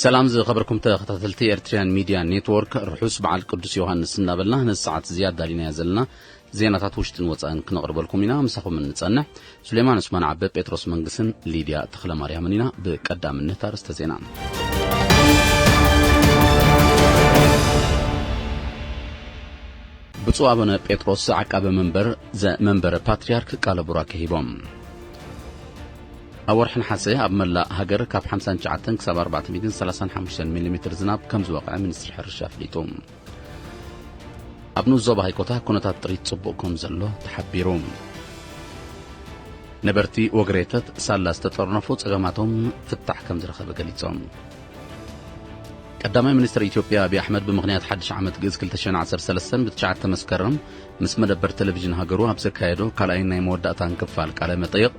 ሰላም ዝኸበርኩም ተኸታተልቲ ኤርትርያን ሚድያ ኔትወርክ፣ ርሑስ በዓል ቅዱስ ዮሃንስ እናበልና ነዚ ሰዓት እዚ ኣዳሊናዮ ዘለና ዜናታት ውሽጥን ወጻእን ክነቕርበልኩም ኢና። ምሳኹም እንጸንሕ ሱሌማን ዑስማን ዓበ፣ ጴጥሮስ መንግስን ሊድያ ተኽለማርያምን ኢና። ብቀዳምነት ኣርእስተ ዜና። ብፁዕ ኣቡነ ጴጥሮስ ዓቃቢ መንበር ዘ-፣ መንበረ ፓትርያርክ ቃለ ቡራኬ ሂቦም። ኣብ ወርሒ ነሓሰ ኣብ መላእ ሃገር ካብ ሓምሳን ትሽዓተን ክሳብ ኣርባዕተ ሚእትን ሰላሳን ሓሙሽተን ሚሊሜትር ዝናብ ከም ዝወቕዐ ሚኒስትሪ ሕርሻ ኣፍሊጡ። ኣብ ንኡስ ዞባ ሃይቆታ ኩነታት ጥሪት ጽቡቕ ከም ዘሎ ተሓቢሩ። ነበርቲ ወግሬተት ሳላ ዝተጠርነፉ ጸገማቶም ፍታሕ ከም ዝረኸበ ገሊጾም። ቀዳማይ ሚኒስትር ኢትዮጵያ ኣብይ ኣሕመድ ብምኽንያት ሓድሽ ዓመት ግእዝ ክልተ ሽሕን ዓሰርተ ሰለስተን ብትሽዓተ መስከረም ምስ መደበር ቴሌቪዥን ሃገሩ ኣብ ዘካየዶ ካልኣይን ናይ መወዳእታን ክፋል ቃለ መጠይቕ፣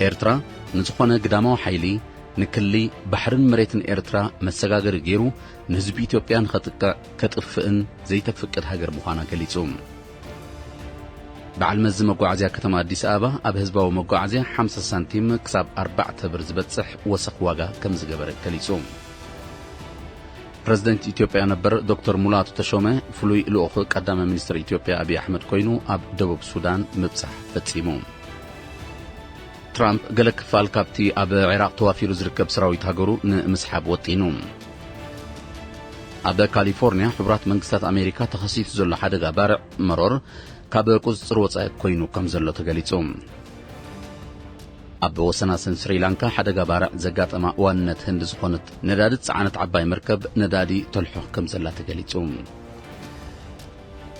ኤርትራ ንዝኾነ ግዳማዊ ሓይሊ ንክሊ ባሕርን መሬትን ኤርትራ መሰጋገሪ ገይሩ ንህዝቢ ኢትዮጵያ ንኸጥቅዕ ከጥፍእን ዘይተፍቅድ ሃገር ምዃና ገሊጹ። በዓል መዚ መጓዓዝያ ከተማ ኣዲስ ኣበባ ኣብ ህዝባዊ መጓዓዝያ ሓምሳ ሳንቲም ክሳብ ኣርባዕተ ብር ዝበጽሕ ወሰኽ ዋጋ ከም ዝገበረ ገሊጹ። ፕረዚደንት ኢትዮጵያ ነበር ዶክተር ሙላቱ ተሾመ ፍሉይ ልኡኽ ቀዳማይ ሚኒስትር ኢትዮጵያ ኣብይ ኣሕመድ ኮይኑ ኣብ ደቡብ ሱዳን ምብጻሕ ፈጺሙ። ትራምፕ ገለ ክፋል ካብቲ ኣብ ዒራቕ ተዋፊሩ ዝርከብ ሰራዊት ሃገሩ ንምስሓብ ወጢኑ። ኣብ ካሊፎርኒያ ሕቡራት መንግስታት ኣሜሪካ ተኸሲቱ ዘሎ ሓደጋ ባርዕ መሮር ካብ ቁጽጽር ወጻኢ ኮይኑ ከም ዘሎ ተገሊጹ። ኣብ ወሰናስን ስሪላንካ ሓደጋ ባርዕ ዘጋጠማ ዋንነት ህንዲ ዝኾነት ነዳዲ ዝጸዓነት ዓባይ መርከብ ነዳዲ ተልሖ ከም ዘላ ተገሊጹ።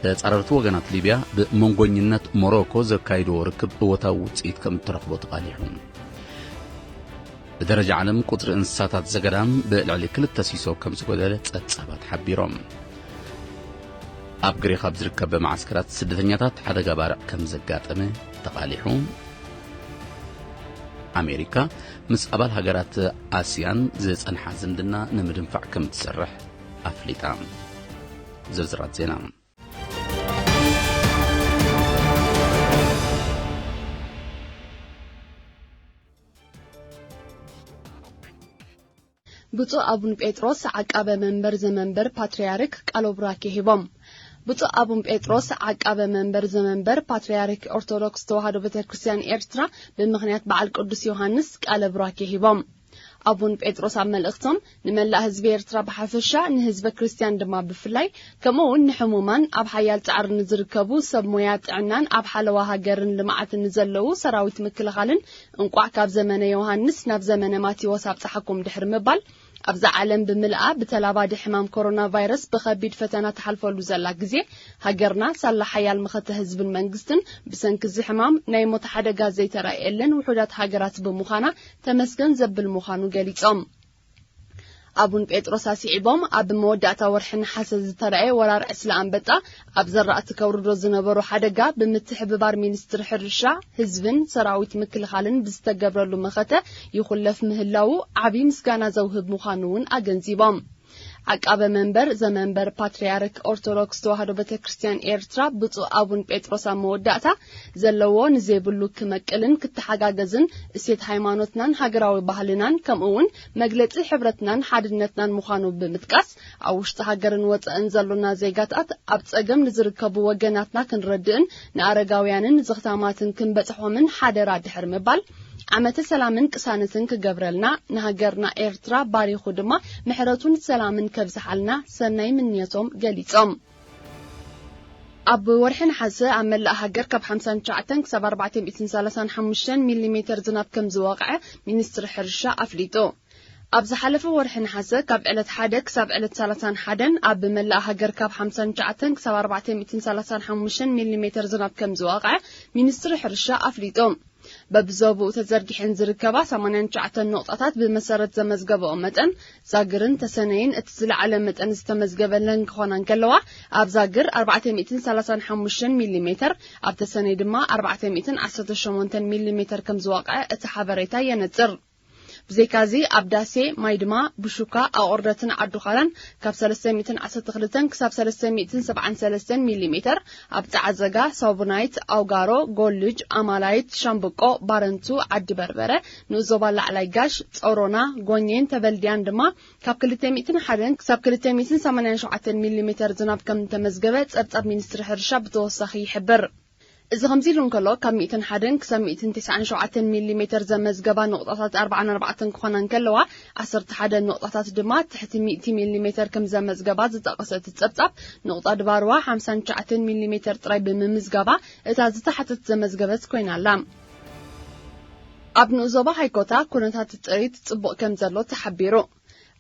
ተጻረርቲ ወገናት ሊብያ ብመንጎኝነት ሞሮኮ ዘካይድዎ ርክብ እወታዊ ውጽኢት ከም እተረኽቦ ተቓሊሑ። ብደረጃ ዓለም ቁጽሪ እንስሳታት ዘገዳም ብልዕሊ ክልተ ሲሶ ከም ዝጎደለ ጸብጻባት ሓቢሮም። ኣብ ግሪኽ ኣብ ዝርከብ መዓስከራት ስደተኛታት ሓደጋ ባርዕ ከም ዘጋጠመ ተቓሊሑ። ኣሜሪካ ምስ ኣባል ሃገራት ኣስያን ዝጸንሓ ዝምድና ንምድንፋዕ ከም ትሰርሕ ኣፍሊጣ። ዝርዝራት ዜና። ብፁዕ ኣቡን ጴጥሮስ ዓቃበ መንበር ዘመንበር ፓትርያርክ ቃለ ቡራኬ ሂቦም። ብፁዕ ኣቡን ጴጥሮስ ዓቃበ መንበር ዘመንበር ፓትርያርክ ኦርቶዶክስ ተዋህዶ ቤተ ክርስቲያን ኤርትራ ብምኽንያት በዓል ቅዱስ ዮሃንስ ቃለ ቡራኬ ሂቦም። ኣቡን ጴጥሮስ ኣብ መልእኽቶም ንመላእ ህዝቢ ኤርትራ ብሓፈሻ ንህዝበ ክርስቲያን ድማ ብፍላይ ከምኡ እውን ንሕሙማን ኣብ ሓያል ጻዕሪ ንዝርከቡ ሰብ ሞያ ጥዕናን ኣብ ሓለዋ ሃገርን ልምዓትን ንዘለዉ ሰራዊት ምክልኻልን እንቋዕ ካብ ዘመነ ዮሃንስ ናብ ዘመነ ማቴዎስ ኣብጽሓኩም ድሕሪ ምባል ኣብዛ ዓለም ብምልኣ ብተላባዲ ሕማም ኮሮና ቫይረስ ብኸቢድ ፈተና ትሓልፈሉ ዘላ ግዜ ሃገርና ሳላ ሓያል መኸተ ህዝብን መንግስትን ብሰንኪ እዚ ሕማም ናይ ሞት ሓደጋ ዘይተራእየለን ውሑዳት ሃገራት ብምዃና ተመስገን ዘብል ምዃኑ ገሊጾም። ኣቡን ጴጥሮስ ኣስዒቦም ኣብ መወዳእታ ወርሒ ነሓሰ ዝተራእየ ወራር ዕስለ ኣንበጣ ኣብ ዘራእቲ ከውርዶ ዝነበሮ ሓደጋ ብምትሕብባር ሚኒስትሪ ሕርሻ ህዝብን ሰራዊት ምክልኻልን ብዝተገብረሉ መኸተ ይኹለፍ ምህላዉ ዓቢ ምስጋና ዘውህብ ምዃኑ እውን ኣገንዚቦም። ዓቃበ መንበር ዘመንበር ፓትርያርክ ኦርቶዶክስ ተዋህዶ ቤተ ክርስቲያን ኤርትራ ብፁዕ ኣቡን ጴጥሮስ ኣብ መወዳእታ ዘለዎ ንዘይብሉ ክመቅልን ክተሓጋገዝን እሴት ሃይማኖትናን ሃገራዊ ባህልናን ከምኡ እውን መግለጺ ሕብረትናን ሓድነትናን ምዃኑ ብምጥቃስ ኣብ ውሽጢ ሃገርን ወጻእን ዘሎና ዜጋታት ኣብ ጸገም ንዝርከቡ ወገናትና ክንረድእን ንኣረጋውያንን ዝኽታማትን ክንበጽሖምን ሓደራ ድሕሪ ምባል ዓመተ ሰላምን ቅሳነትን ክገብረልና ንሃገርና ኤርትራ ባሪኹ ድማ ምሕረቱን ሰላምን ከብዝሓልና ሰናይ ምንየቶም ገሊጾም። ኣብ ወርሒ ነሓሰ ኣብ መላእ ሃገር ካብ ሓምሳን ትሽዓተን ክሳብ ኣርባዕተ ሚእትን ሰላሳን ሓሙሽተን ሚሊሜተር ዝናብ ከም ዝወቕዐ ሚኒስትሪ ሕርሻ ኣፍሊጡ። ኣብ ዝሓለፈ ወርሒ ነሓሰ ካብ ዕለት ሓደ ክሳብ ዕለት ሰላሳን ሓደን ኣብ መላእ ሃገር ካብ ሓምሳን ትሽዓተን ክሳብ ኣርባዕተ ሚእትን ሰላሳን ሓሙሽተን ሚሊሜተር ዝናብ ከም ዝወቕዐ ሚኒስትሪ ሕርሻ ኣፍሊጡ። በብዞባኡ ተዘርጊሐን ዝርከባ ሰማንያን ትሽዓተን ነቑጣታት ብመሰረት ዘመዝገበኦ መጠን ዛግርን ተሰነይን እቲ ዝለዓለ መጠን ዝተመዝገበለን ክኾና እንከለዋ፣ ኣብ ዛግር ኣርባዕተ ሚእትን ሰላሳን ሓሙሽተን ሚሊሜተር፣ ኣብ ተሰነይ ድማ ኣርባዕተ ሚእትን ዓሰርተ ሸሞንተን ሚሊሜተር ከም ዝወቕዐ እቲ ሓበሬታ የነጽር። ብዘይካዚ ኣብ ዳሴ፣ ማይድማ፣ ብሹካ፣ ኣቑርደትን ዓዱኻላን ካብ ሰለስተ ሚእትን ዓሰርተ ክልተን ክሳብ ሰለስተ ሚእትን ሰብዓን ሰለስተን ሚሊሜተር፣ ኣብ ጻዕዘጋ፣ ሳቡናይት፣ ኣውጋሮ፣ ጎልጅ፣ ኣማላይት፣ ሻምብቆ፣ ባረንቱ፣ ዓዲ በርበረ፣ ንኡስ ዞባ ላዕላይ ጋሽ፣ ጾሮና፣ ጎኘን ተበልድያን ድማ ካብ ክልተ ሚእትን ሓደን ክሳብ ክልተ ሚእትን ሰማንያን ሸውዓተን ሚሊሜተር ዝናብ ከም እተመዝገበ ጸብጻብ ሚኒስትሪ ሕርሻ ብተወሳኺ ይሕብር። እዚ ከምዚ ኢሉ እንከሎ፣ ካብ ሚእትን ሓደን ክሳብ ሚእትን ተስዓን ሸውዓተን ሚሊሜተር ዘመዝገባ ንቑጣታት ኣርባዓን ኣርባዕተን ክኾና እንከለዋ፣ ዓሰርተ ሓደ ንቑጣታት ድማ ትሕቲ ሚእቲ ሚሊሜተር ከም ዘመዝገባ ዝጠቐሰ እቲ ጸብጻብ፣ ንቑጣ ድባርዋ ሓምሳን ትሽዓተን ሚሊሜተር ጥራይ ብምምዝጋባ፣ እታ ዝተሓተት ዘመዝገበት ኮይና ኣላ። ኣብ ንኡስ ዞባ ሃይኮታ ኩነታት ጥሪት ጽቡቕ ከም ዘሎ ተሓቢሩ።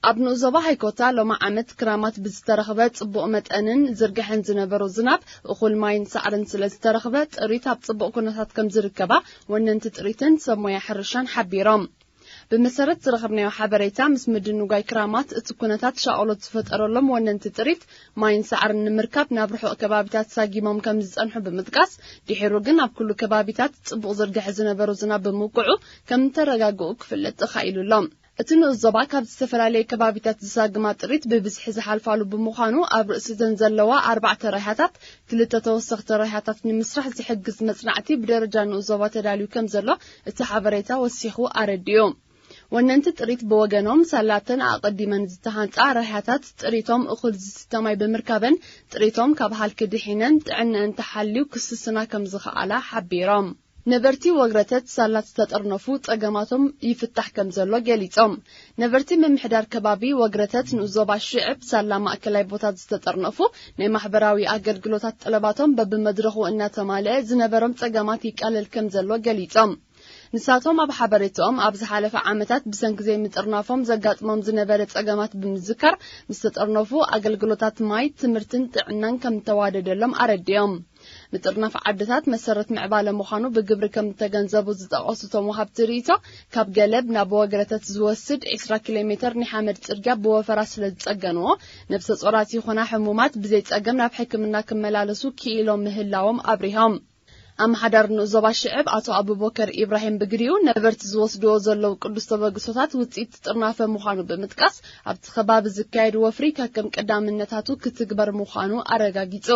ኣብ ንኡስ ዞባ ሃይኮታ ሎሚ ዓመት ክራማት ብዝተረኽበ ጽቡቕ መጠንን ዝርግሐን ዝነበሮ ዝናብ፣ እኹል ማይን ሳዕርን ስለ ዝተረኽበ፣ ጥሪት ኣብ ጽቡቕ ኩነታት ከም ዝርከባ ወነንቲ ጥሪትን ሰብ ሞያ ሕርሻን ሓቢሮም። ብመሰረት ዝረኸብናዮ ሓበሬታ፣ ምስ ምድንጓይ ክራማት እቲ ኩነታት ሻቕሎት ዝፈጠረሎም ወነንቲ ጥሪት፣ ማይን ሳዕርን ንምርካብ ናብ ርሑቕ ከባቢታት ሳጊሞም ከም ዝጸንሑ ብምጥቃስ፣ ድሒሩ ግን ኣብ ኩሉ ከባቢታት ጽቡቕ ዝርግሐ ዝነበሮ ዝናብ ብምውቅዑ ከም እተረጋግኡ ክፍለጥ ተኻኢሉ ኣሎ። እቲ ንኡስ ዞባ ካብ ዝተፈላለየ ከባቢታት ዝሳግማ ጥሪት ብብዝሒ ዝሓልፋሉ ብምዃኑ፣ ኣብ ርእሲ እተን ዘለዋ ኣርባዕተ ራይሓታት ክልተ ተወሰኽቲ ራይሓታት ንምስራሕ ዝሕግዝ መጽናዕቲ ብደረጃ ንኡስ ዞባ ተዳልዩ ከም ዘሎ እቲ ሓበሬታ ወሲኹ ኣረዲኡ። ወነንቲ ጥሪት ብወገኖም፣ ሳላተን ኣቐዲመን ዝተሃንጻ ራይሓታት ጥሪቶም እኹል ዝስተ ማይ ብምርካበን ጥሪቶም ካብ ሃልኪ ድሒነን ጥዕነአን ተሓልዩ ክስስና ከም ዝኸኣላ ሓቢሮም። ነበርቲ ወግረተት ሳላት ዝተጠርነፉ ጸገማቶም ይፍታሕ ከም ዘሎ ገሊጾም። ነበርቲ ምምሕዳር ከባቢ ወግረተት ንኡስ ዞባ ሽዕብ ሳላ ማእከላይ ቦታት ዝተጠርነፉ ናይ ማሕበራዊ ኣገልግሎታት ጠለባቶም በብመድረኹ እናተማልአ ዝነበሮም ጸገማት ይቃለል ከም ዘሎ ገሊጾም። ንሳቶም ኣብ ሓበሬታኦም፣ ኣብ ዝሓለፈ ዓመታት ብሰንኪ ዘይምጥርናፎም ዘጋጥሞም ዝነበረ ጸገማት ብምዝካር፣ ምስ ተጠርነፉ ኣገልግሎታት ማይ፣ ትምህርትን ጥዕናን ከም እተዋደደሎም ኣረዲኦም። ምጥርናፍ ዓድታት መሰረት ምዕባለ ምዃኑ ብግብሪ ከም እተገንዘቡ ዝጠቐሱ እቶም ወሃብቲ ርእይቶ፣ ካብ ገለብ ናብ ወግረተት ዝወስድ ዕስራ ኪሎ ሜተር ናይ ሓመድ ጽርግያ ብወፈራ ስለ ዝጸገንዎ፣ ነብሰ ጾራት ይኹና ሕሙማት ብዘይ ጸገም ናብ ሕክምና ክመላለሱ ክኢሎም ምህላዎም ኣብሪሆም። ኣመሓዳሪ ንኡስ ዞባ ሽዕብ ኣቶ ኣቡበከር ኢብራሂም ብግዲኡ፣ ነበርቲ ዝወስድዎ ዘለዉ ቅዱስ ተበግሶታት ውጽኢት ጥርናፈ ምዃኑ ብምጥቃስ፣ ኣብቲ ከባቢ ዝካየድ ወፍሪ ከከም ቀዳምነታቱ ክትግበር ምዃኑ ኣረጋጊጹ።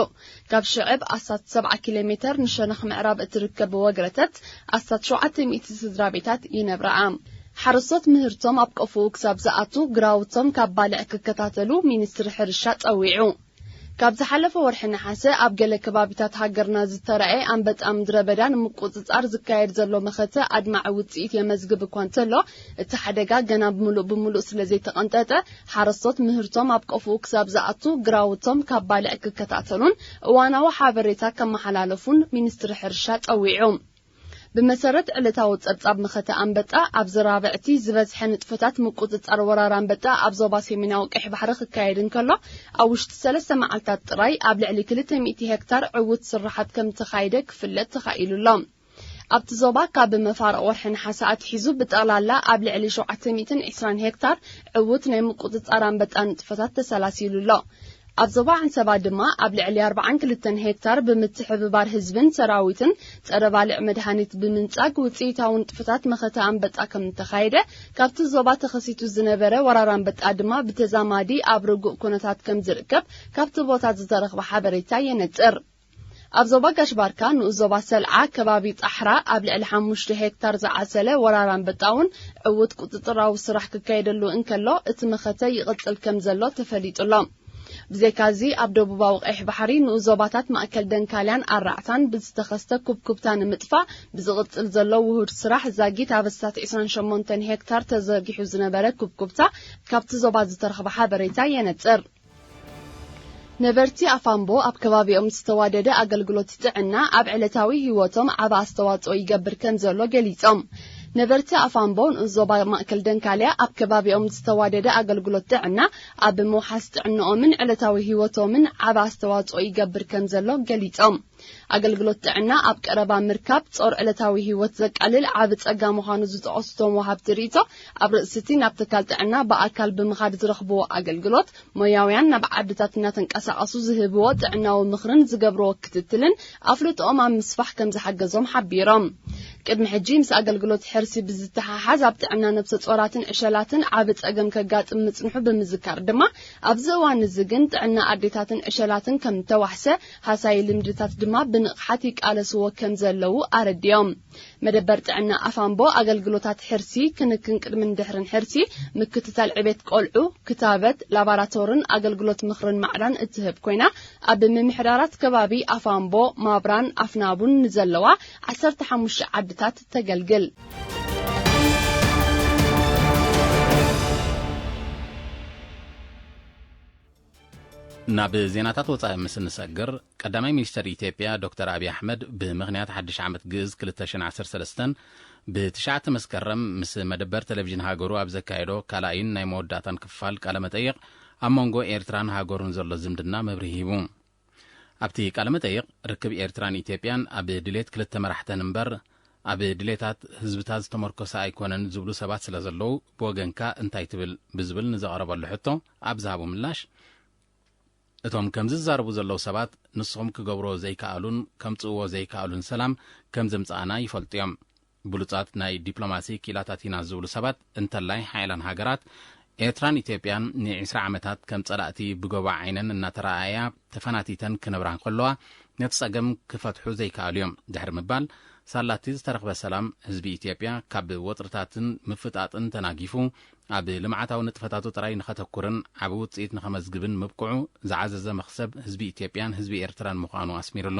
ካብ ሽዕብ ኣስታት ሰብዓ ኪሎ ሜተር ንሸነኽ ምዕራብ እትርከብ ወግረተት ኣስታት ሸውዓተ ሚእቲ ስድራ ቤታት ይነብረኣ። ሓረስቶት ምህርቶም ኣብ ቀፎኡ ክሳብ ዝኣቱ ግራውቶም ካብ ባልዕ ክከታተሉ ሚኒስትሪ ሕርሻ ጸዊዑ። ካብ ዝሓለፈ ወርሒ ነሓሰ ኣብ ገለ ከባቢታት ሃገርና ዝተራእየ ኣንበጣ ምድረ በዳ ንምቁጽጻር ዝካየድ ዘሎ መኸተ ኣድማዒ ውጽኢት የመዝግብ እኳ እንተሎ፣ እቲ ሓደጋ ገና ብምሉእ ብምሉእ ስለ ዘይተቐንጠጠ፣ ሓረስቶት ምህርቶም ኣብ ቀፎኡ ክሳብ ዝኣቱ ግራውቶም ካብ ባልዕ ክከታተሉን እዋናዊ ሓበሬታ ከመሓላለፉን ሚኒስትሪ ሕርሻ ጸዊዑ። ብመሰረት ዕለታዊ ጸብጻብ መኸተ ኣንበጣ፣ ኣብዚ ራብዕቲ ዝበዝሐ ንጥፈታት ምቁጽጻር ወራር ኣንበጣ ኣብ ዞባ ሰሜናዊ ቀይሕ ባሕሪ ክካየድ እንከሎ፣ ኣብ ውሽጢ ሰለስተ መዓልታት ጥራይ ኣብ ልዕሊ ክልተ ሚእቲ ሄክታር ዕዉት ስራሓት ከም እተኻየደ ክፍለጥ ተኻኢሉ ኣሎ። ኣብቲ ዞባ ካብ መፋርቕ ወርሒ ነሓሰ ኣትሒዙ ብጠቕላላ ኣብ ልዕሊ ሸውዓተ ሚእትን ዕስራን ሄክታር ዕዉት ናይ ምቁጽጻር ኣንበጣ ንጥፈታት ተሰላሲሉ ኣሎ። ኣብ ዞባ ዓንሰባ ድማ ኣብ ልዕሊ ኣርባዓን ክልተን ሄክታር ብምትሕብባር ህዝብን ሰራዊትን ጸረ ባልዕ መድሃኒት ብምንጻግ ውጽኢታዊ ንጥፈታት መኸተ ኣንበጣ ከም እተኻየደ፣ ካብቲ ዞባ ተኸሲቱ ዝነበረ ወራር ኣንበጣ ድማ ብተዛማዲ ኣብ ርጉእ ኩነታት ከም ዝርከብ ካብቲ ቦታ ዝተረኽበ ሓበሬታ የነጽር። ኣብ ዞባ ጋሽ ባርካ ንኡስ ዞባ ሰልዓ ከባቢ ጻሕራ ኣብ ልዕሊ ሓሙሽተ ሄክታር ዝዓሰለ ወራር ኣንበጣ እውን ዕዉት ቁጽጽራዊ ስራሕ ክካየደሉ እንከሎ፣ እቲ መኸተ ይቕጽል ከም ዘሎ ተፈሊጡ ኣሎ። ብዘይካዚ፣ ኣብ ደቡባዊ ቀይሕ ባሕሪ ንኡስ ዞባታት ማእከል ደንካልያን ኣራዕታን ብዝተኸስተ ኩብኩብታ ንምጥፋእ ብዝቕጽል ዘሎ ውሁድ ስራሕ ዛጊት ኣብ ኣስታት ዕስራን ሸሞንተን ሄክታር ተዘርጊሑ ዝነበረ ኩብኩብታ ካብቲ ዞባ ዝተረኽበ ሓበሬታ የነጽር። ነበርቲ ኣፋምቦ ኣብ ከባቢኦም ዝተዋደደ ኣገልግሎት ጥዕና ኣብ ዕለታዊ ህይወቶም ዓቢ ኣስተዋጽኦ ይገብር ከም ዘሎ ገሊጾም። ነበርቲ ኣፋምቦ ንኡስ ዞባ ማእከል ደንካልያ ኣብ ከባቢኦም ዝተዋደደ ኣገልግሎት ጥዕና ኣብ ምውሓስ ጥዕንኦምን ዕለታዊ ህይወቶምን ዓቢ ኣስተዋጽኦ ይገብር ከም ዘሎ ገሊጾም። ኣገልግሎት ጥዕና ኣብ ቀረባ ምርካብ ጾር ዕለታዊ ህይወት ዘቃልል ዓቢ ጸጋ ምዃኑ ዝጠቐሱ እቶም ወሃብቲ ርእይቶ፣ ኣብ ርእሲ እቲ ናብ ትካል ጥዕና ብኣካል ብምኻድ ዝረኽብዎ ኣገልግሎት፣ ሞያውያን ናብ ዓድታት እናተንቀሳቐሱ ዝህብዎ ጥዕናዊ ምኽርን ዝገብርዎ ክትትልን ኣፍልጦኦም ኣብ ምስፋሕ ከም ዝሓገዞም ሓቢሮም። ቅድሚ ሕጂ ምስ ኣገልግሎት ሕርሲ ብዝተሓሓዝ ኣብ ጥዕና ነብሰ ጾራትን ዕሸላትን ዓቢ ጸገም ከጋጥም ምጽንሑ ብምዝካር ድማ፣ ኣብዚ እዋን እዚ ግን ጥዕና ኣዴታትን ዕሸላትን ከም ተዋሕሰ፣ ሃሳዪ ልምድታት ድማ ብንቕሓት ይቃለስዎ ከም ዘለዉ ኣረዲኦም። መደበር ጥዕና ኣፋምቦ ኣገልግሎታት ሕርሲ፣ ክንክን ቅድምን ድሕርን ሕርሲ፣ ምክትታል ዕቤት ቆልዑ፣ ክታበት፣ ላባራቶርን ኣገልግሎት ምኽርን ማዕዳን እትህብ ኮይና፣ ኣብ ምምሕዳራት ከባቢ ኣፋምቦ፣ ማብራን ኣፍናቡን ንዘለዋ ዓሰርተ ሓሙሽተ ዓድታት ተገልግል። ናብ ዜናታት ወጻኢ ምስ እንሰግር፣ ቀዳማይ ሚኒስተር ኢትዮጵያ ዶክተር ኣብይ ኣሕመድ ብምኽንያት ሓድሽ ዓመት ግእዝ ክልተ ሽሕን ዓሰርተ ሰለስተን ብትሽዓተ መስከረም ምስ መደበር ቴሌቪዥን ሃገሩ ኣብ ዘካየዶ ካልኣይን ናይ መወዳእታን ክፋል ቃለ መጠይቕ፣ ኣብ መንጎ ኤርትራን ሃገሩን ዘሎ ዝምድና መብርሂ ሂቡ። ኣብቲ ቃለ መጠይቕ፣ ርክብ ኤርትራን ኢትዮጵያን ኣብ ድሌት ክልተ መራሕተን እምበር ኣብ ድሌታት ህዝብታት ዝተመርኮሰ ኣይኮነን ዝብሉ ሰባት ስለ ዘለዉ፣ ብወገንካ እንታይ ትብል ብዝብል ንዘቐረበሉ ሕቶ ኣብ ዝሃቦ ምላሽ፣ እቶም ከምዚ ዝዛረቡ ዘለዉ ሰባት ንስኹም ክገብርዎ ዘይከኣሉን ከምጽእዎ ዘይከኣሉን ሰላም ከም ዘምጻእና ይፈልጡ እዮም። ብሉጻት ናይ ዲፕሎማሲ ክኢላታት ኢና ዝብሉ ሰባት፣ እንተላይ ሓያላን ሃገራት ኤርትራን ኢትዮጵያን ንዒስራ ዓመታት ከም ጸላእቲ ብጎቦ ዓይነን እናተረኣያ ተፈናቲተን ክነብራ እንከለዋ፣ ነቲ ጸገም ክፈትሑ ዘይከኣሉ እዮም ድሕሪ ምባል፣ ሳላቲ ዝተረኽበ ሰላም፣ ህዝቢ ኢትዮጵያ ካብ ወጥርታትን ምፍጣጥን ተናጊፉ፣ ኣብ ልምዓታዊ ንጥፈታቱ ጥራይ ንኸተኩርን ዓቢ ውጽኢት ንኸመዝግብን ምብቅዑ ዝዓዘዘ መኽሰብ ህዝቢ ኢትዮጵያን ህዝቢ ኤርትራን ምዃኑ ኣስሚርሉ።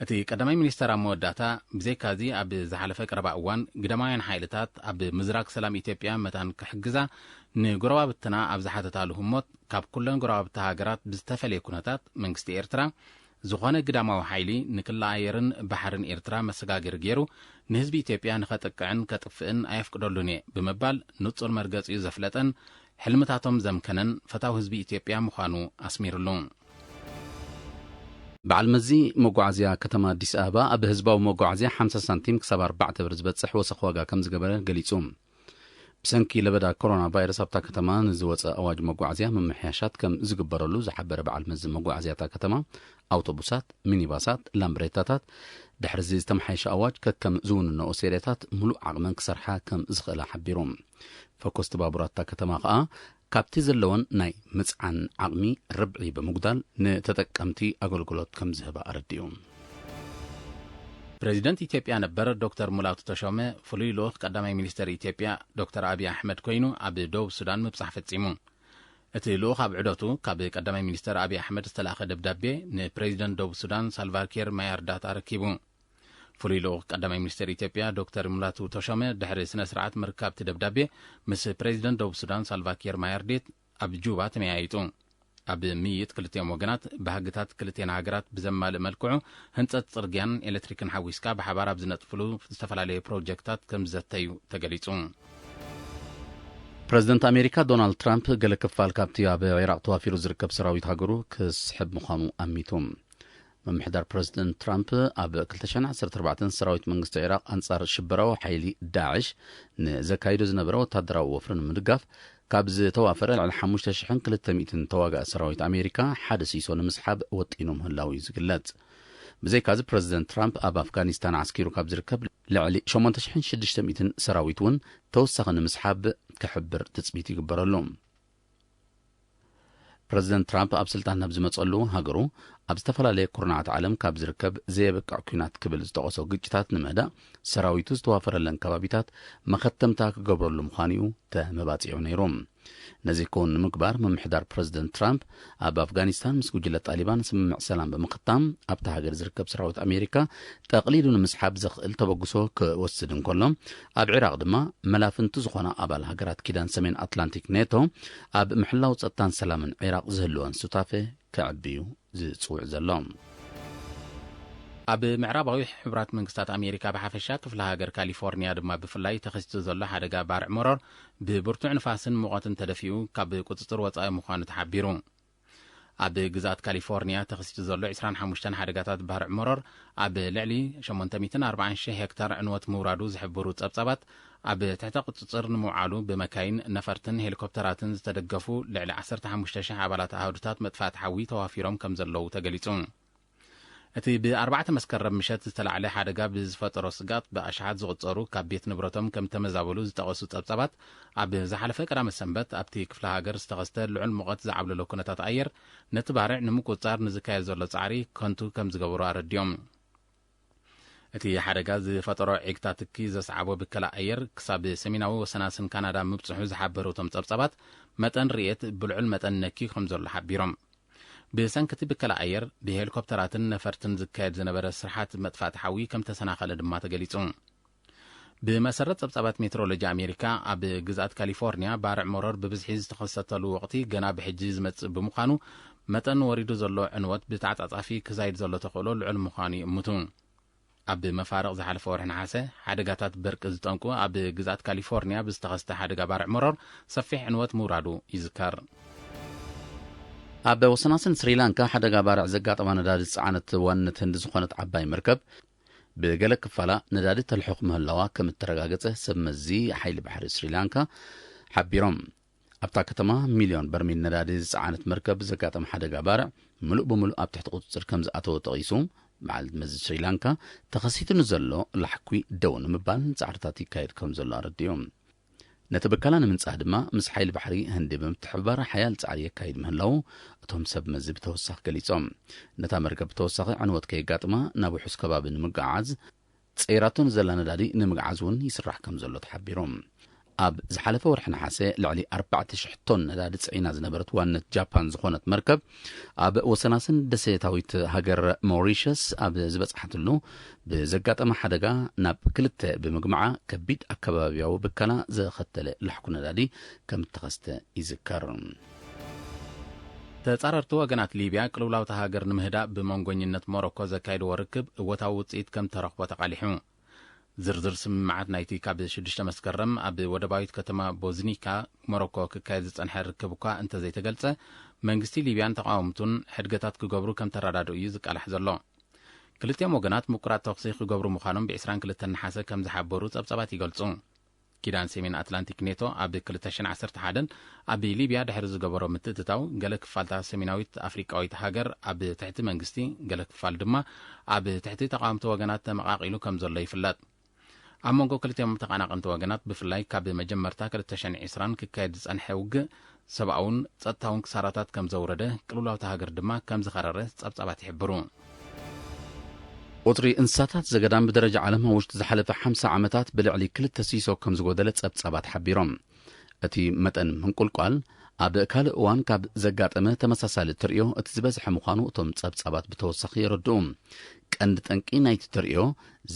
እቲ ቀዳማይ ሚኒስተር ኣብ መወዳእታ፣ ብዘይካዚ ኣብ ዝሓለፈ ቀረባ እዋን ግዳማውያን ሓይልታት ኣብ ምዝራግ ሰላም ኢትዮጵያ መታን ክሕግዛ ንጎረባብትና ኣብ ዝሓተታሉ ህሞት፣ ካብ ኩለን ጎረባብቲ ሃገራት ብዝተፈለየ ኩነታት መንግስቲ ኤርትራ ዝኾነ ግዳማዊ ሓይሊ ንክሊ ኣየርን ባሕርን ኤርትራ መሰጋገሪ ገይሩ ንህዝቢ ኢትዮጵያ ንኸጥቅዕን ከጥፍእን ኣየፍቅደሉን እየ ብምባል ንጹር መርገጺኡ ዘፍለጠን ሕልምታቶም ዘምከነን ፈታው ህዝቢ ኢትዮጵያ ምዃኑ ኣስሚርሉ። በዓል መዚ መጓዓዝያ ከተማ ኣዲስ ኣበባ ኣብ ህዝባዊ መጓዓዝያ ሓምሳ ሳንቲም ክሳብ ኣርባዕተ ብር ዝበጽሕ ወሰኽ ዋጋ ከም ዝገበረ ገሊጹ። ብሰንኪ ለበዳ ኮሮና ቫይረስ ኣብታ ከተማ ንዝወጸ ኣዋጅ መጓዓዝያ ምምሕያሻት ከም ዝግበረሉ ዝሓበረ በዓል መዚ መጓዓዝያ እታ ከተማ፣ ኣውቶቡሳት፣ ሚኒባሳት፣ ላምብሬታታት ድሕሪ እዚ ዝተመሓየሸ ኣዋጅ ከከም ዝውንነኦ ሴርያታት ምሉእ ዓቕመን ክሰርሓ ከም ዝኽእላ ሓቢሩ። ፈኮስቲ ባቡራት እታ ከተማ ከኣ ካብቲ ዘለወን ናይ ምጽዓን ዓቕሚ ርብዒ ብምጉዳል ንተጠቀምቲ ኣገልግሎት ከም ዝህባ ኣረዲኡ። ፕሬዚደንት ኢትዮጵያ ነበር ዶክተር ሙላቱ ተሾመ ፍሉይ ልኡኽ ቀዳማይ ሚኒስተር ኢትዮጵያ ዶክተር ኣብይ ኣሕመድ ኮይኑ ኣብ ደቡብ ሱዳን ምብጻሕ ፈጺሙ። እቲ ልኡኽ ኣብ ዑደቱ ካብ ቀዳማይ ሚኒስተር ኣብይ ኣሕመድ ዝተላእኸ ደብዳቤ ንፕሬዚደንት ደቡብ ሱዳን ሳልቫኪር ማያርዳት ኣረኪቡ። ፍሉይ ልኡኽ ቀዳማይ ሚኒስተር ኢትዮጵያ ዶክተር ሙላቱ ተሾመ ድሕሪ ስነ ስርዓት ምርካብቲ ደብዳቤ ምስ ፕሬዚደንት ደቡብ ሱዳን ሳልቫኪር ማያርዲት ኣብ ጁባ ተመያይጡ። ኣብ ምይይጥ ክልቲኦም ወገናት ባህግታት ክልቲአን ሃገራት ብዘማልእ መልክዑ ህንጸት ጽርግያን ኤሌክትሪክን ሓዊስካ ብሓባር ኣብ ዝነጥፍሉ ዝተፈላለዩ ፕሮጀክታት ከም ዝዘተዩ ተገሊጹ። ፕሬዚደንት ኣሜሪካ ዶናልድ ትራምፕ ገለ ክፋል ካብቲ ኣብ ዒራቕ ተዋፊሩ ዝርከብ ሰራዊት ሃገሩ ክስሕብ ምዃኑ ኣሚቱ። ምምሕዳር ፕረዚደንት ትራምፕ ኣብ ክልተ ሽሕን ዓሰርተ ኣርባዕተን ሰራዊት መንግስቲ ዒራቕ ኣንጻር ሽበራዊ ሓይሊ ዳዕሽ ንዘካይዶ ዝነበረ ወታደራዊ ወፍሪ ንምድጋፍ ካብ ዝተዋፈረ ልዕሊ ሓሙሽተ ሽሕን ክልተ ሚእትን ተዋጋኢ ሰራዊት ኣሜሪካ ሓደ ሲሶ ንምስሓብ ወጢኑ ምህላው እዩ ዝግለጽ። ብዘይካዚ ፕረዚደንት ትራምፕ ኣብ ኣፍጋኒስታን ዓስኪሩ ካብ ዝርከብ ልዕሊ ሸሞንተ ሽሕን ሽዱሽተ ሚእትን ሰራዊት እውን ተወሳኺ ንምስሓብ ክሕብር ትጽቢት ይግበረሉ። ፕረዚደንት ትራምፕ ኣብ ስልጣን ናብ ዝመጸሉ ሃገሩ ኣብ ዝተፈላለየ ኩርናዓት ዓለም ካብ ዝርከብ ዘየብቅዕ ኲናት ክብል ዝጠቐሶ ግጭታት ንምህዳእ ሰራዊቱ ዝተዋፈረለን ከባቢታት መኸተምታ ክገብረሉ ምዃኑ እዩ ተመባጺዑ ነይሩ። ነዚ ክውን ንምግባር ምምሕዳር ፕረዚደንት ትራምፕ ኣብ ኣፍጋኒስታን ምስ ጉጅለ ጣሊባን ስምምዕ ሰላም ብምኽታም ኣብታ ሃገር ዝርከብ ሰራዊት ኣሜሪካ ጠቕሊሉ ንምስሓብ ዘኽእል ተበግሶ ክወስድ እንከሎ፣ ኣብ ዒራቕ ድማ መላፍንቲ ዝኾና ኣባል ሃገራት ኪዳን ሰሜን ኣትላንቲክ ኔቶ ኣብ ምሕላው ጸጥታን ሰላምን ዒራቕ ዝህልወን ሱታፌ ከዕቢ እዩ ዝጽውዕ ዘሎ። ኣብ ምዕራባዊ ሕቡራት መንግስታት ኣሜሪካ ብሓፈሻ ክፍለ ሃገር ካሊፎርኒያ ድማ ብፍላይ ተኸሲቱ ዘሎ ሓደጋ ባርዕ መሮር ብብርቱዕ ንፋስን ሙቐትን ተደፊኡ ካብ ቁጽጽር ወጻኢ ምዃኑ ተሓቢሩ። ኣብ ግዝኣት ካሊፎርኒያ ተኸሲቱ ዘሎ ዕስራን ሓሙሽተን ሓደጋታት ባርዕ መሮር ኣብ ልዕሊ ሸሞንተ ሚእትን ኣርባዓን ሽሕ ሄክታር ዕንወት ምውራዱ ዝሕብሩ ጸብጻባት፣ ኣብ ትሕተ ቁጽጽር ንምውዓሉ ብመካይን፣ ነፈርትን ሄሊኮፕተራትን ዝተደገፉ ልዕሊ ዓሰርተ ሓሙሽተ ሽሕ ኣባላት ኣሃዱታት መጥፋእቲ ሓዊ ተዋፊሮም ከም ዘለዉ ተገሊጹ። እቲ ብ ኣርባዕተ መስከረም ምሸት ዝተላዕለ ሓደጋ ብዝፈጠሮ ስግኣት ብኣሽሓት ዝቑጸሩ ካብ ቤት ንብረቶም ከም ተመዛበሉ ዝጠቐሱ ጸብጻባት፣ ኣብ ዝሓለፈ ቀዳመ ሰንበት ኣብቲ ክፍለ ሃገር ዝተኸስተ ልዑል ሙቐት ዝዓብለሎ ኩነታት ኣየር ነቲ ባርዕ ንምቁጽጻር ንዝካየድ ዘሎ ጻዕሪ ከንቱ ከም ዝገበሮ ኣረዲኦም። እቲ ሓደጋ ዝፈጠሮ ዒግታ ትኪ ዘስዓቦ ብከላ ኣየር ክሳብ ሰሜናዊ ወሰናስን ካናዳ ምብጽሑ ዝሓበሩ እቶም ጸብጻባት፣ መጠን ርእየት ብልዑል መጠን ነኪ ከም ዘሎ ሓቢሮም። ብሰንኪ እቲ ብከላ ኣየር፣ ብሄሊኮፕተራትን ነፈርትን ዝካየድ ዝነበረ ስርሓት መጥፋእቲ ሓዊ ከም ተሰናኸለ ድማ ተገሊጹ። ብመሰረት ጸብጻባት ሜትሮሎጂ ኣሜሪካ፣ ኣብ ግዝኣት ካሊፎርኒያ ባርዕ መሮር ብብዝሒ ዝተኸሰተሉ ወቕቲ ገና ብሕጂ ዝመጽእ ብምዃኑ፣ መጠን ወሪዱ ዘሎ ዕንወት ብተዓጻጻፊ ክዛይድ ዘሎ ተኽእሎ ልዑል ምዃኑ ይእምቱ። ኣብ መፋርቕ ዝሓለፈ ወርሒ ነሓሰ፣ ሓደጋታት በርቂ ዝጠንቁ ኣብ ግዝኣት ካሊፎርኒያ ብዝተኸስተ ሓደጋ ባርዕ መሮር ሰፊሕ ዕንወት ምውራዱ ይዝከር። ኣብ ወሰናስን ስሪላንካ ሓደጋ ባርዕ ዘጋጠማ ነዳዲ ዝጸዓነት ዋንነት ህንዲ ዝኾነት ዓባይ መርከብ ብገለ ክፋላ ነዳዲ ተልሕኽ ምህላዋ ከም እተረጋገጸ ሰብ መዚ ሓይሊ ባሕሪ ስሪላንካ ሓቢሮም። ኣብታ ከተማ ሚልዮን በርሚል ነዳዲ ዝጸዓነት መርከብ ዘጋጠመ ሓደጋ ባርዕ ምሉእ ብምሉእ ኣብ ትሕቲ ቁጽጽር ከም ዝኣተወ ጠቒሱ፣ በዓል መዚ ስሪላንካ ተኸሲቱ ንዘሎ ላሕኲ ደው ንምባል ጻዕርታት ይካየድ ከም ዘሎ ኣረዲኡ። ነቲ ብከላ ንምንጻህ ድማ ምስ ሓይሊ ባሕሪ ህንዲ ብምትሕብባር ሓያል ጻዕሪ የካይድ ምህላዉ እቶም ሰብ መዚ ብተወሳኺ ገሊጾም። ነታ መርከብ ብተወሳኺ ዕንወት ከየጋጥማ ናብ ውሑስ ከባቢ ንምጉዓዝ ጸይራቶ ንዘላ ነዳዲ ንምግዓዝ እውን ይስራሕ ከም ዘሎ ተሓቢሩ። ኣብ ዝሓለፈ ወርሒ ነሓሰ ልዕሊ ኣርባዕተ ሽሕ ቶን ነዳዲ ጽዒና ዝነበረት ዋነት ጃፓን ዝኾነት መርከብ ኣብ ወሰናስን ደሴታዊት ሃገር ሞሪሸስ ኣብ ዝበጽሓትሉ ብዘጋጠመ ሓደጋ ናብ ክልተ ብምግማዓ ከቢድ ኣከባቢያዊ ብከላ ዘኸተለ ላሕኩ ነዳዲ ከም እተኸስተ ይዝከር። ተጻረርቲ ወገናት ሊብያ ቅልውላውታ ሃገር ንምህዳእ ብመንጎኝነት ሞሮኮ ዘካየድዎ ርክብ እወታዊ ውጽኢት ከም ተረኽቦ ተቓሊሑ። ዝርዝር ስምምዓት ናይቲ ካብ ሽዱሽተ መስከረም ኣብ ወደባዊት ከተማ ቦዝኒካ ሞሮኮ ክካየድ ዝጸንሐ ርክብ እኳ እንተዘይተገልጸ፣ መንግስቲ ሊብያን ተቓወምቱን ሕድገታት ክገብሩ ከም ተረዳድኡ እዩ ዝቃላሕ ዘሎ። ክልቲኦም ወገናት ምቁራጽ ተኹሲ ክገብሩ ምዃኖም ብዕስራን ክልተን ነሓሰ ከም ዝሓበሩ ጸብጻባት ይገልጹ። ኪዳን ሰሜን ኣትላንቲክ ኔቶ ኣብ ክልተ ሽሕን ዓሰርተ ሓደን ኣብ ሊብያ ድሕሪ ዝገበሮ ምትእትታው፣ ገለ ክፋልታ ሰሜናዊት ኣፍሪቃዊት ሃገር ኣብ ትሕቲ መንግስቲ፣ ገለ ክፋል ድማ ኣብ ትሕቲ ተቓወምቲ ወገናት ተመቓቒሉ ከም ዘሎ ይፍለጥ። ኣብ መንጎ ክልቲኦም ተቓናቐንቲ ወገናት፣ ብፍላይ ካብ መጀመርታ ክልተ ሽሕን ዕስራን ክካየድ ዝጸንሐ ውግእ፣ ሰብኣውን ጸጥታውን ክሳራታት ከም ዘውረደ ቅልውላውታ ሃገር ድማ ከም ዝኸረረ ጸብጻባት ይሕብሩ። ቁጽሪ እንስሳታት ዘገዳም ብደረጃ ዓለም ኣብ ውሽጢ ዝሓለፈ ሓምሳ ዓመታት ብልዕሊ ክልተ ሲሶ ከም ዝጎደለ ጸብጻባት ሓቢሮም። እቲ መጠን ምንቁልቋል ኣብ ካልእ እዋን ካብ ዘጋጠመ ተመሳሳሊ ተርእዮ እቲ ዝበዝሐ ምዃኑ እቶም ጸብጻባት ብተወሳኺ የረድኡ። ቀንዲ ጠንቂ ናይቲ ተርእዮ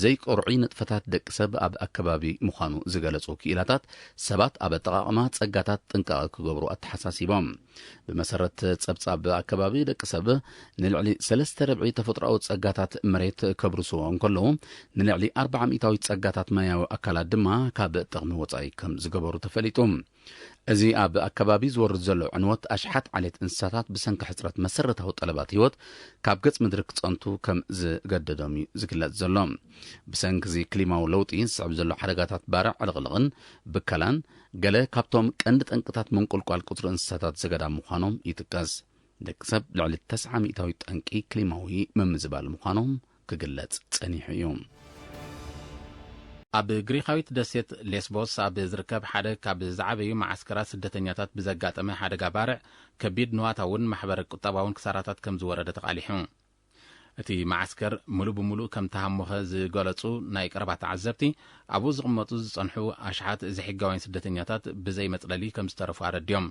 ዘይቅርዑይ ንጥፈታት ደቂ ሰብ ኣብ ኣከባቢ ምዃኑ ዝገለጹ ክኢላታት፣ ሰባት ኣብ ኣጠቓቕማ ጸጋታት ጥንቃቐ ክገብሩ ኣተሓሳሲቦም። ብመሰረት ጸብጻብ ኣከባቢ፣ ደቂ ሰብ ንልዕሊ ሰለስተ ርብዒ ተፈጥሮኣዊ ጸጋታት መሬት ከብርስዎ እንከለዉ፣ ንልዕሊ ኣርባዓ ሚእታዊት ጸጋታት ማያዊ ኣካላት ድማ ካብ ጥቕሚ ወጻኢ ከም ዝገበሩ ተፈሊጡ። እዚ ኣብ ኣከባቢ ዝወርድ ዘሎ ዕንወት፣ ኣሽሓት ዓሌት እንስሳታት ብሰንኪ ሕጽረት መሰረታዊ ጠለባት ህይወት ካብ ገጽ ምድሪ ክጸንቱ ከም ዝገደዶም እዩ ዝግለጽ ዘሎ። ብሰንኪ እዚ ክሊማዊ ለውጢ ዝስዕብ ዘሎ ሓደጋታት ባርዕ ዕልቕልቕን ብከላን፣ ገለ ካብቶም ቀንዲ ጠንቅታት ምንቁልቋል ቁጽሪ እንስሳታት ዘገዳም ምዃኖም ይጥቀስ። ደቂ ሰብ ልዕሊ ተስዓ ሚእታዊት ጠንቂ ክሊማዊ ምምዝባል ምዃኖም ክግለጽ ጸኒሑ እዩ። ኣብ ግሪኻዊት ደሴት ሌስቦስ ኣብ ዝርከብ ሓደ ካብ ዝዓበዩ መዓስከራት ስደተኛታት ብዘጋጠመ ሓደጋ ባርዕ፣ ከቢድ ንዋታውን ማሕበረ ቁጠባውን ክሳራታት ከም ዝወረደ ተቓሊሑ። እቲ መዓስከር ምሉእ ብምሉእ ከም ተሃሞኸ ዝገለጹ ናይ ቀረባ ተዓዘብቲ፣ ኣብኡ ዝቕመጡ ዝጸንሑ ኣሽሓት ዘይሕጋውያን ስደተኛታት ብዘይ መጽለሊ ከም ዝተረፉ ኣረድዮም።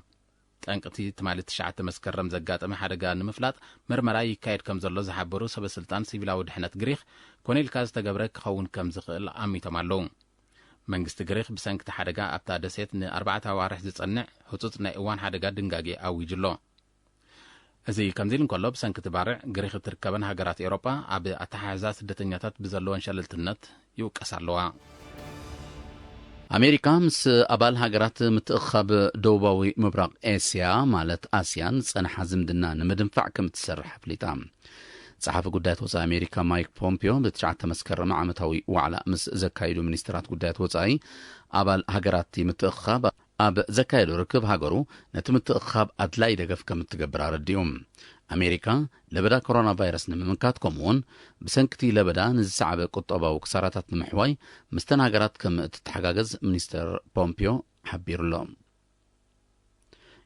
ጠንቅቲ ትማሊ ትሽዓተ መስከረም ዘጋጠመ ሓደጋ ንምፍላጥ ምርመራ ይካየድ ከም ዘሎ ዝሓበሩ ሰበ ስልጣን፣ ሲቪላዊ ድሕነት ግሪኽ ኮነ ኢልካ ዝተገብረ ክኸውን ከም ዝኽእል ኣሚቶም ኣለዉ። መንግስቲ ግሪኽ ብሰንኪ እቲ ሓደጋ ኣብታ ደሴት ንኣርባዕተ ኣዋርሕ ዝጸንዕ ህጹጽ ናይ እዋን ሓደጋ ድንጋጌ ኣዊጁ ኣሎ። እዚ ከምዚ ኢሉ እንከሎ፣ ብሰንኪ እቲ ባርዕ ግሪኽ እትርከበን ሃገራት ኤውሮጳ ኣብ ኣተሓሕዛ ስደተኛታት ብዘለወን ሸለልትነት ይውቀሳ ኣለዋ። ኣሜሪካ ምስ ኣባል ሃገራት ምትእኻብ ደቡባዊ ምብራቕ ኤስያ ማለት ኣስያን ዝጸንሓ ዝምድና ንምድንፋዕ ከም እትሰርሕ ኣፍሊጣ። ጸሓፊ ጉዳያት ወጻኢ ኣሜሪካ ማይክ ፖምፒዮ ብትሽዓተ መስከረም ዓመታዊ ዋዕላ ምስ ዘካይዱ ሚኒስትራት ጉዳያት ወጻኢ ኣባል ሃገራት ምትእኻብ ኣብ ዘካየዶ ርክብ ሃገሩ ነቲ ምትእኻብ ኣድላይ ደገፍ ከም እትገብር ኣረዲኡ። ኣሜሪካ ለበዳ ኮሮና ቫይረስ ንምምካት ከምኡውን ብሰንክቲ ለበዳ ንዝሰዓበ ቁጠባዊ ክሳራታት ንምሕዋይ ምስተን ሃገራት ከም እትተሓጋገዝ ሚኒስተር ፖምፒዮ ሓቢሩሎ።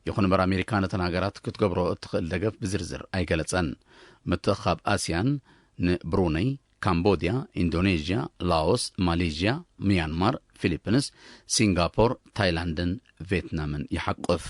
ይኹን እምበር ኣሜሪካ ነተን ሃገራት ክትገብሮ እትኽእል ደገፍ ብዝርዝር ኣይገለጸን። ምትእኻብ ኣስያን ንብሩነይ፣ ካምቦድያ፣ ኢንዶኔዥያ፣ ላኦስ፣ ማሌዥያ፣ ሚያንማር፣ ፊሊፕንስ፣ ሲንጋፖር፣ ታይላንድን ቬትናምን ይሓቁፍ።